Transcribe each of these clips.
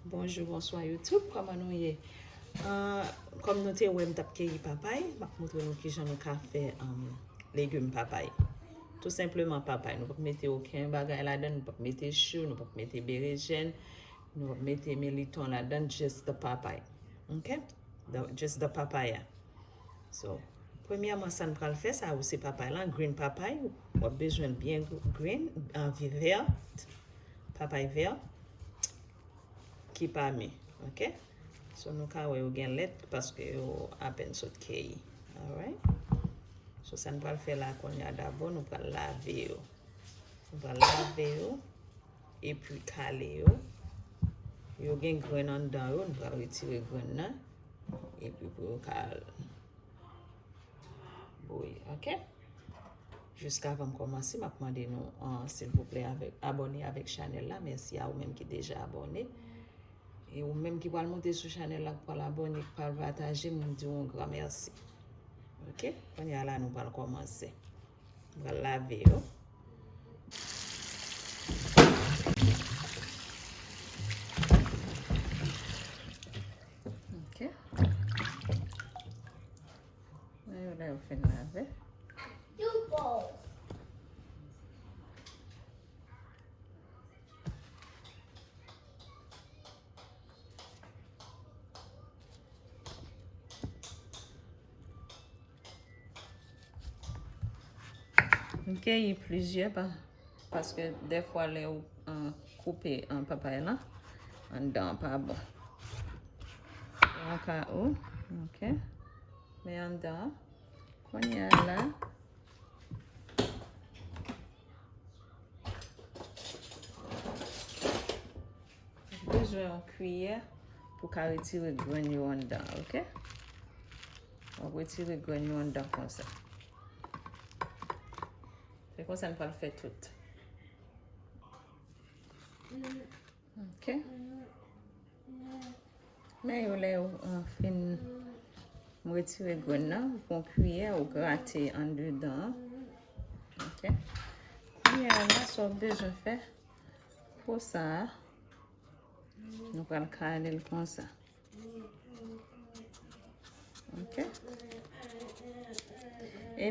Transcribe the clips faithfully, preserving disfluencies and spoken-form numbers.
Bonjou, bonswa YouTube, kòman nou ye? Ah, kòm nou te wè m t ap keyi papay, m ap montre nou kijan nou ka fè, um, legim papay. Tou senpleman papay. Nou p ap mete okenn bagay ladan, nou p ap mete chou, nou p ap mete berejèn, nou p ap mete militon ladan, just the papay. Ok? The, just the papaya. So, premyèman, sa n pral fè, sa yo se papay lan, green papay. W ap bezwen l byen gr-, green, anvi vèt, papay vè ki pa mi, ok? So, nou ka wè yo gen lèt paske yo apèn sot keyi. Alright? So, sa n pral fè la kounye a dabò, nou pral lave yo. Nou pral lave yo, epi kale yo. Yo gen grenn anndan yo, nou pral retire grenn nan. Epi pou yo ka bouyi, ok? Jiskavan m kòmanse, m ap mande nou, ah, silvouplè, avèk, abòne avèk chanèl la. Mèsi a ou menm ki deja abòne. E ou menm ki pral monte sou chanèl la, ki pral abòne, ki pral pataje, m di w yon gran mèsi. Ok? Kounye a la, nou pral kòmanse. M pral lave yo. Ok. Men yo la yo fin lave. M keyi plizyè pa, paske dèfwa lè ou, ah, koupe, ah, papay lan, anndan an pa bon. Traka ou, ok. Men anndan an, kounye a la, bezwen yon kiyè pou ka retire grenn yo anndan, ok? W ap retire grenn yo anndan konsa. Se konsa n pral fè tout. Ok. Men yo lè yo, ah, fin, m retire grenn nan, ou pran kiyè, ou grate andedan an. Ok. Kiyè a la, sa w bezwen fè, po sa a, nou pral kale l konsa. Ok.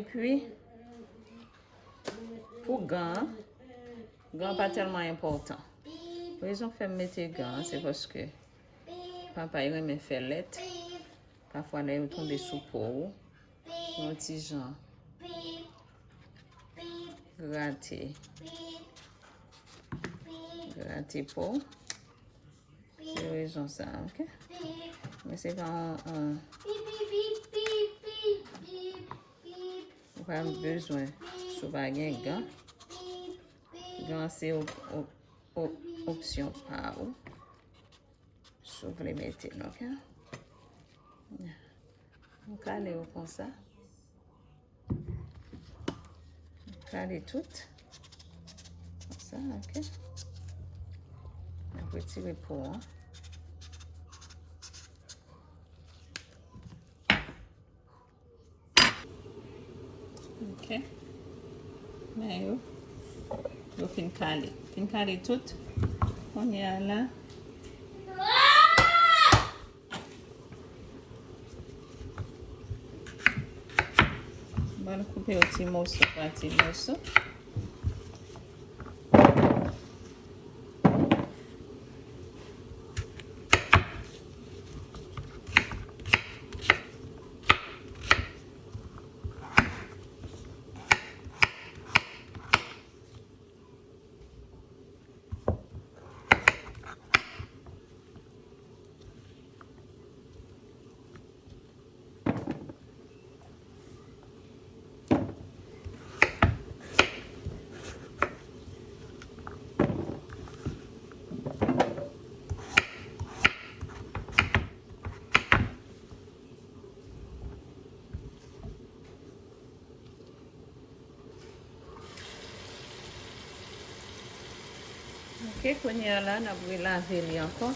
Epi, pou gan an, gan an pa tèlman enpòtan. Rezon k fè m mete gan an, se paske papay renmen fè lèt. Pafwa, lè yo tonbe sou po w, yon ti jan grate, grate po w. Se rezon sa, ok? Men se pa yon, yon, ou pa bezwen, si w pa gen gan. Gan se op-, op-, op-, opsyon pa ou. Si w vle mete l, ok? Nou kale yo konsa. Kale tout. Konsa, ok. N ap retire po an. Ok. Men yo, yo fin kale. Fin kale tout. Kounye a la, m pral koupe yo ti moso pa ti moso. Ok, kounye a la, n ap relave li ankò.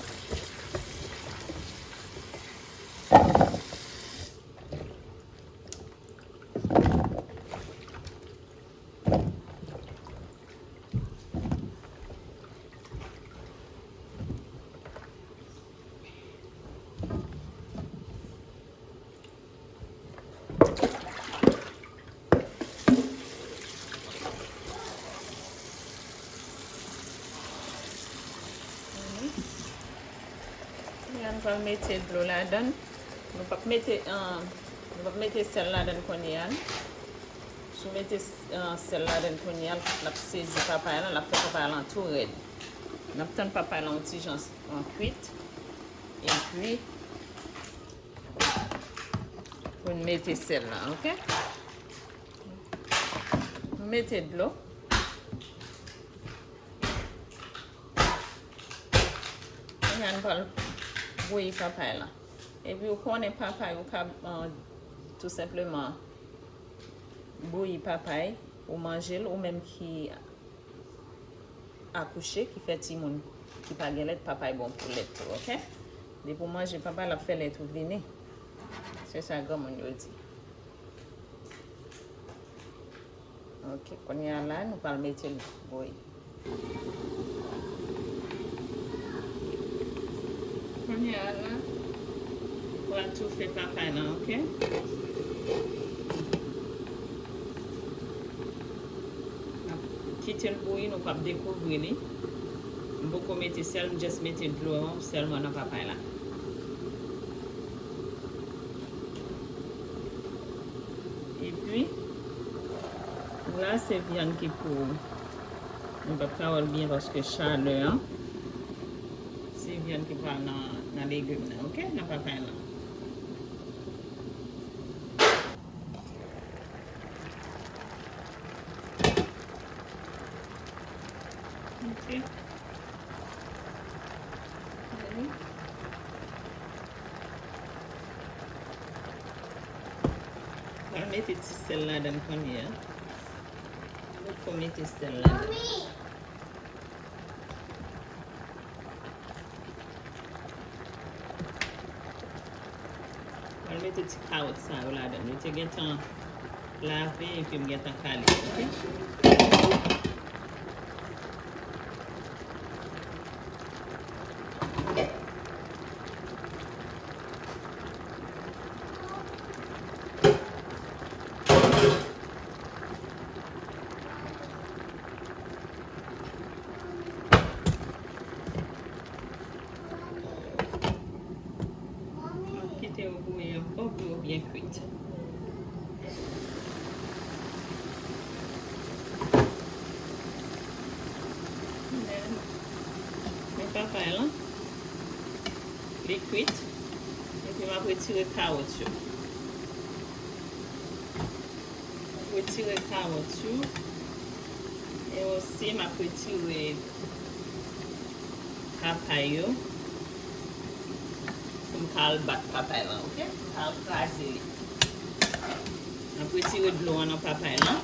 Kounye a, nou pral mete dlo ladan l. Nou p ap mete, ah, nou p ap mete sèl ladan l kounye a. Si w mete, ah, sèl ladan l kounye a, l ap sezi papay lan, l ap fè papay lan tou rèd. N ap tann papay lan yon ti jan, ah, kwit. Epi, pou n mete sèl la, oke? Nou mete dlo. Kounye a, nou pral bouyi papay la. Epi, ou konnen papay, ou ka, ah, tou senpleman bouyi papay, ou manje l, ou menm ki akouche, ki fè timoun ki pa gen lèt, papay bon pou lèt tou, oke? Depi w manje papay, l ap fè lèt ou vini. Se sa granmoun yo di. Oke, kounye a la, nou pral mete l bouyi. Kounye a la, nou pral toufe papay lan, oke? N ap kite l bouyi, nou p ap dekouvri li. M poko mete sèl, m just mete dlo an sèlman nan papay la. Epi, la se vyann ki pou, nou p ap ka wè l byen paske chalè an. Se vyann ki pral nan, nan legim nan, oke? Nan papay lan. Oke. Gade. Pral mete ti sèl ladan l kounye a. Nou fò mete sèl ladan l. Mwen mete ti kawòt sa yo ladan. Yo te gentan lave epi m gentan kale, oke? Kite yo bouyi ankò pou yo byen kwit. Men papay lan, li kwit. Epi m ap retire kawòt yo. M ap retire kawòt yo. E osi, m ap retire papay yo. Pou m ka al bat papay lan, oke? M ka al kraze li. M ap retire dlo an nan papay lan.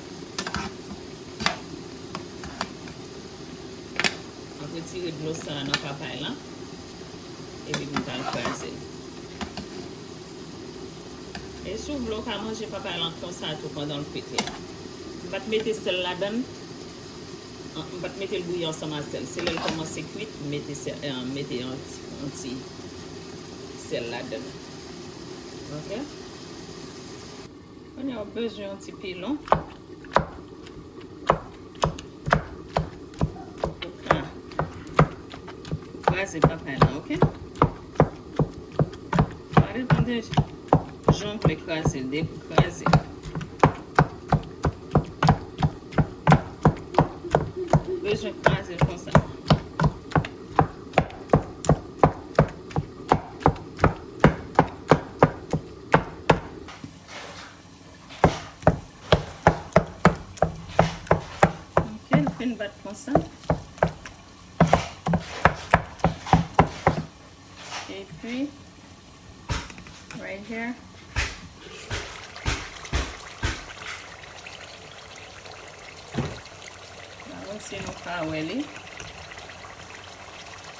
M ap retire dlo sa a nan papay lan. Epi pou m ka al kraze l. E si w vle, w ka manje papay lan konsa tou pandan l kwit la. M pa t mete sèl ladan l. M pa t mete l bouyi ansanm a sèl. Se lè l kòmanse kwit, m mete sèl, eh, m mete yon ti, yon ti sèl ladan l. Oke? Kounye a w bezwen yon ti pilon. Pou ka kraze papay lan, oke? Sa depann de jan w vle kraze l, depi w kraze l. Ou bezwen kraze l konsa. Oke, l fin bat konsa. Epi, right here. Sa osi nou ka wè li.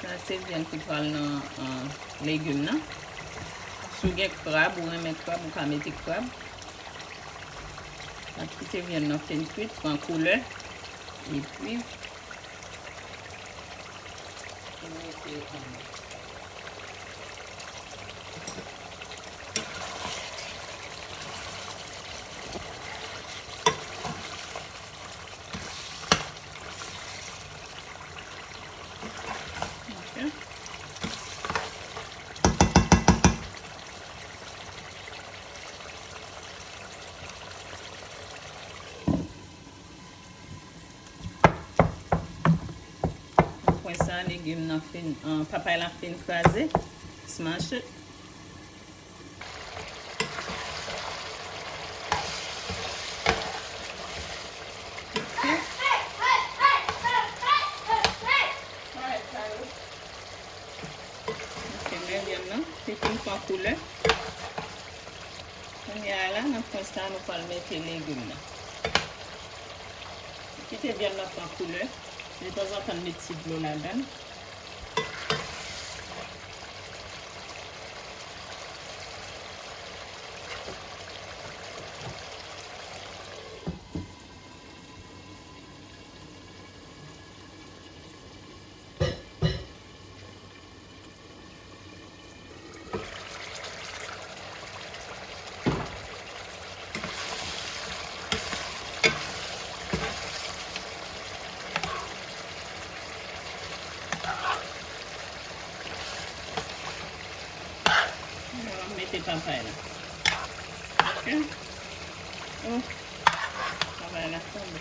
Sa se vyann ki pral nan, ah, legim nan. Si w gen krab, ou renmen krab, ou ka mete krab. N ap kite vyann nan fin kwit, pran koulè. Epi, nou mete, ah, Ok. Legim nan fin, ah, papay la fin kraze. Smash it. Ok. Alright, Carlos. Ok, men vyann nan, li fin pran koulè. Kounye a la, nan pwen sa, nou pral mete legim nan. Kite vyann nan pran koulè. Detanzantan, n met ti dlo ladan l. Mwen mete papay la. Ok. Oh, papay la tonbe.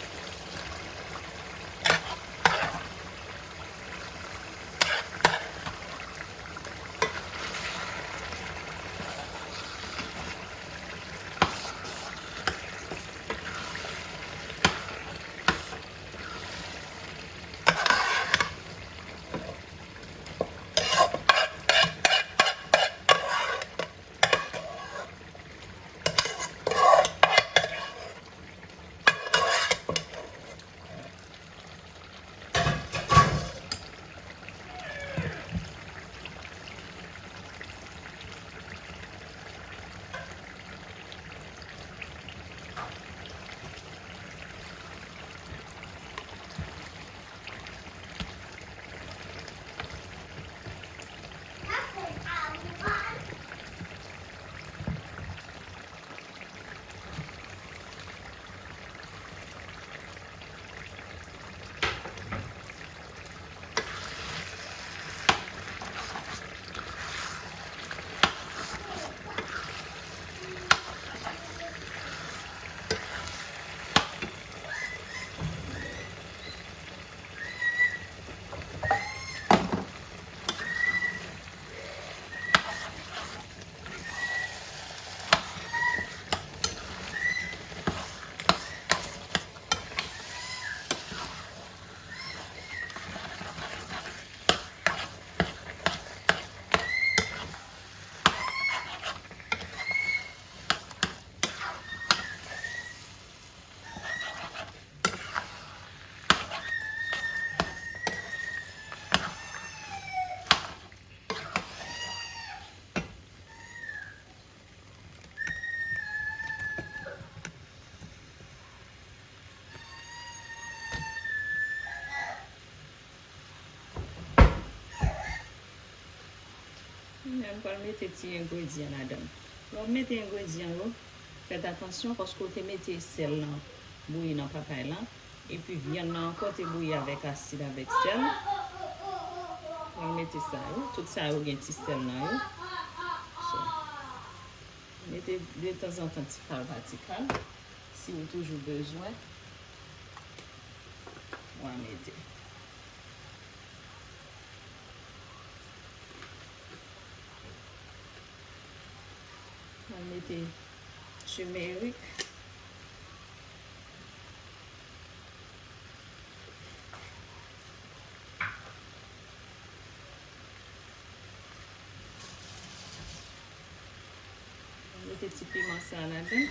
Kounye a, m pral mete ti engredyan ladan l. Lè w mete engredyan yo, fèt atansyon paske w te mete sèl nan bouyi nan papay lan. Epi vyann nan ankò te bouyi avèk asid, avèk sèl. Mwen mete sa yo. Tout sa yo gen ti sèl nan yo. So, mete detanzantan ti kal pa ti kal. Si ou toujou bezwen, w a mete. Mwen mete timerik. Mete ti piman sa ladan.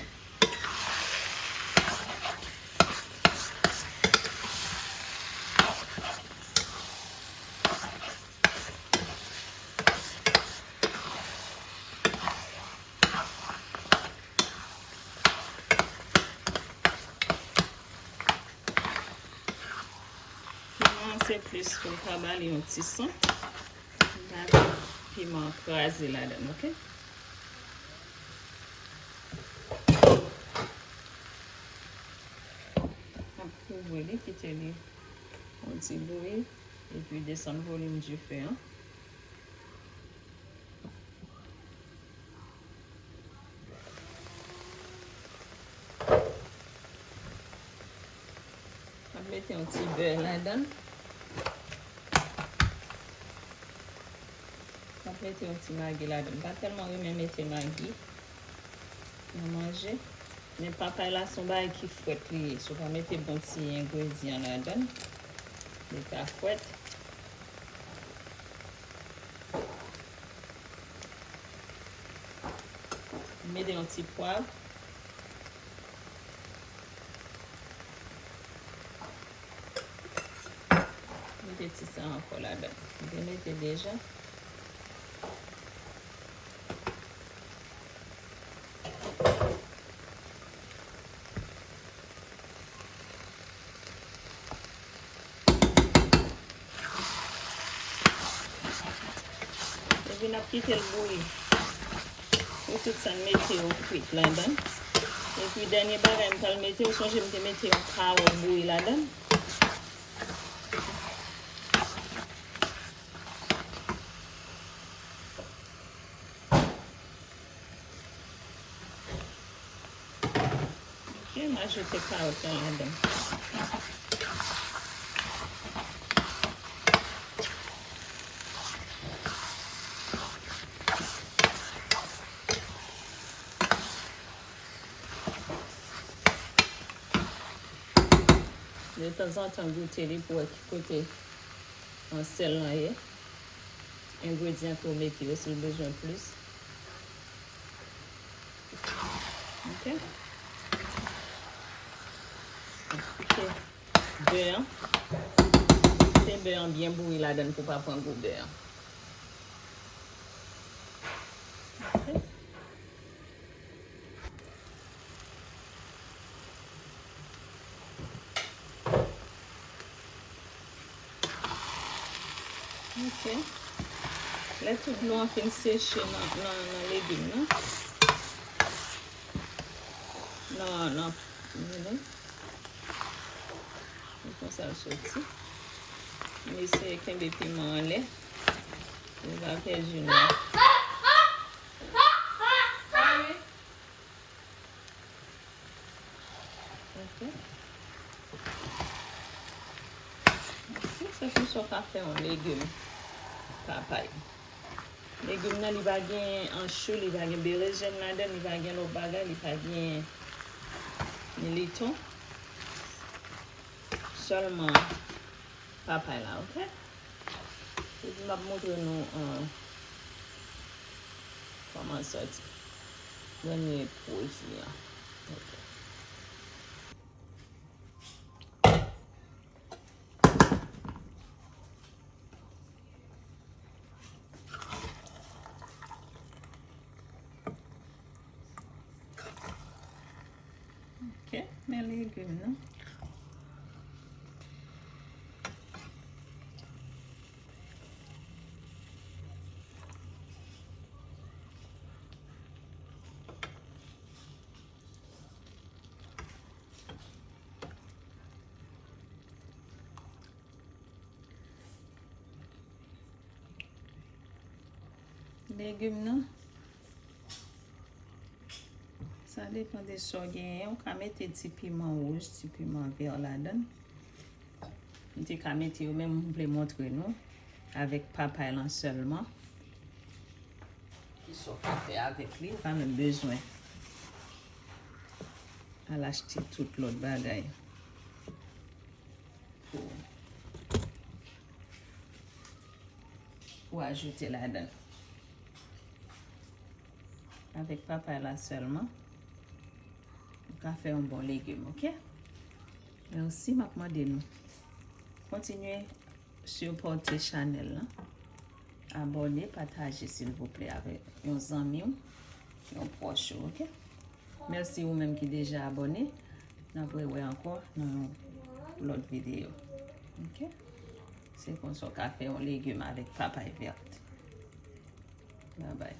Piman an se plis pou l ka ba li yon ti san. M pa vle piman an kraze ladan l, ok? M ap kouvri li, kite li yon ti bouyi, epi desann volim dife an. M ap mete yon ti bè ladan l. Mete yon ti magi ladan. M pa tèlman renmen mete magi nan manje. Men papay la se yon bagay ki frèt li ye. So, w ka mete bon ti engredyan ladan. Li ka frèt. Mete yon ti pwav. Mete ti sèl ankò ladan. M te mete deja. Epi n ap kite l bouyi. Pou tout sa n mete yo kwit ladan. Epi dènye bagay m pral mete, ou sonje m te mete yon kawòt bouyi ladan. Ok, m ajoute kawòt la ladan. De tanzantan goute li pou wè ki kote, an, sèl lan ye. Engredyan ke w mete yo si w bezwen plis. Ok. Ok. Bè an. Fè bè an byen bouyi ladan pou pa pran gou bè an. Ok. Ok. Lè tout dlo an fin seche nan, nan, nan legim nan. Nan, nan, vini. E konsa l soti. M eseye kenbe piman anlè. Li pa pèdi non. Ok. Ok, se konsa w ka fè yon legim papay. Legim nan, li pa gen anchou, li pa gen berejèn ladan, li pa gen lòt bagay, li pa gen militon. Sèlman papay la, ok? Epi m ap montre nou, an, kòman sòti dènye pwodui an. Ok. Ok, men legim nan. Legim nan, sa depann de sa w genyen. Ou ka mete ti piman wouj, ti piman vè ladan. M te ka mete yo, men m vle montre nou avèk papay lan sèlman. Kisa w ka fè avèk li, ou pa menm bezwen al achte tout lòt bagay pou, pou ajoute ladan. Avèk papay la sèlman, ou ka fè yon bon legim, ok? Men osi, m ap mande nou, kontinye sipòte chanèl lan. Abòne, pataje, silvouplè, avèk yon zanmi w, yon pwòch ou, ok? Mèsi ou menm ki deja abòne. N ap rewè ankò nan yon lòt videyo. Ok? Se konsa w ka fè yon legim avèk papay vèt. Babay.